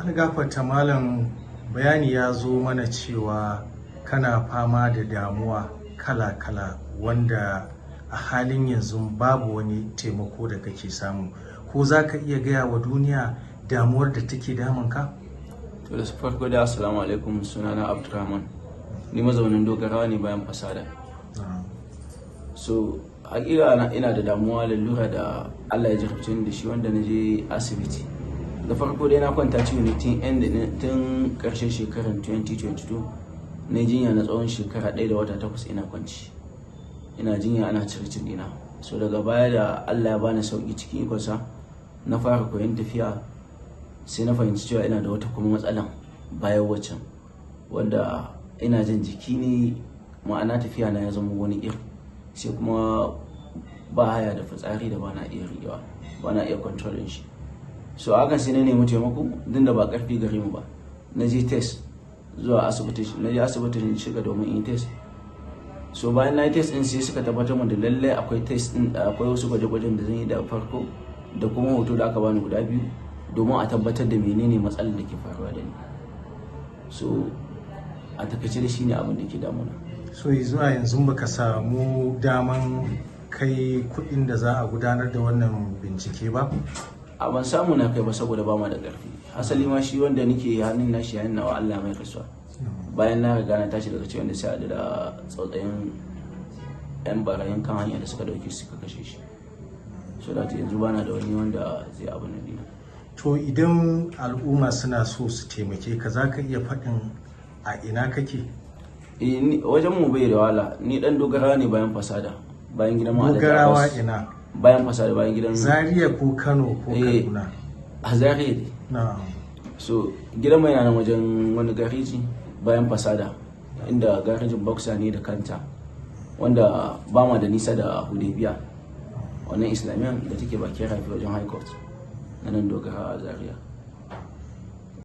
Algafarta malam, bayani ya zo mana cewa kana fama da damuwa kala-kala wanda a halin yanzu babu wani taimako da kake samu. Ko za ka iya gaya wa duniya damuwar da take damunka? To, da farko da assalamu alaikum. Sunana Abdulrahman, ni mazaunin Dogarawa ne bayan Fasada. So hakika ina da damuwa, lalura da Allah ya jarabce ni da shi, wanda na je asibiti. Da farko dai na kwanta ciwo ne tun tun karshen shekarar 2022. Na jinya na tsawon shekara 1 da wata 8 ina kwanci, ina jinya, ana cire dina. So daga baya da Allah ya bani sauki cikin ikonsa, na fara koyon tafiya, sai na fahimci cewa ina da wata kuma matsalan bayan waccan, wanda ina jin jiki ne, ma'ana tafiya na ya zama wani iri, sai kuma ba haya da fitsari da bana iya riƙewa, bana iya controlling shi. So hakan sai na nemi taimako, din da ba karfi gare mu ba. Na je test zuwa asibiti, na je asibitin shiga domin in yi test. So bayan na yi test din, sai suka tabbatar mun da lallai akwai test din, akwai wasu gwaje-gwajen da zan yi da farko, da kuma hoto da aka bani guda biyu domin a tabbatar da menene matsalar da ke faruwa da ni. So a takaice da shine abin da ke damuna. So zuwa yanzu baka samu daman kai kuɗin da za a gudanar da wannan bincike ba? A ban samu na kai ba saboda ba ma da ƙarfi. Asali ma shi wanda nake hannun nashi, yayin nawa, Allah mai rasuwa bayan na riga na tashi daga ciwon da sai a da tsautsayin yan barayin kan hanya da suka dauke, suka kashe shi. So da yanzu bana da wani wanda zai abu na dina. To, idan al'umma suna so su taimake ka, za ka iya faɗin a ina kake? Eh, wajen mu bai da wahala. Ni dan Dogarawa ne, bayan Fasada, bayan gidan mu. Dogarawa ina? Bayan Fasada, bayan gidan. Zaria ko Kano ko Kaduna? A Zaria ne. Na. So gidan mai nan wajen wani gareji bayan Fasada, inda garejin boxer ne da kanta, wanda ba ma da nisa da Hudaybiya, wannan islamiyan da take bakin rafi wajen High Court na nan Dogarawa, Zaria.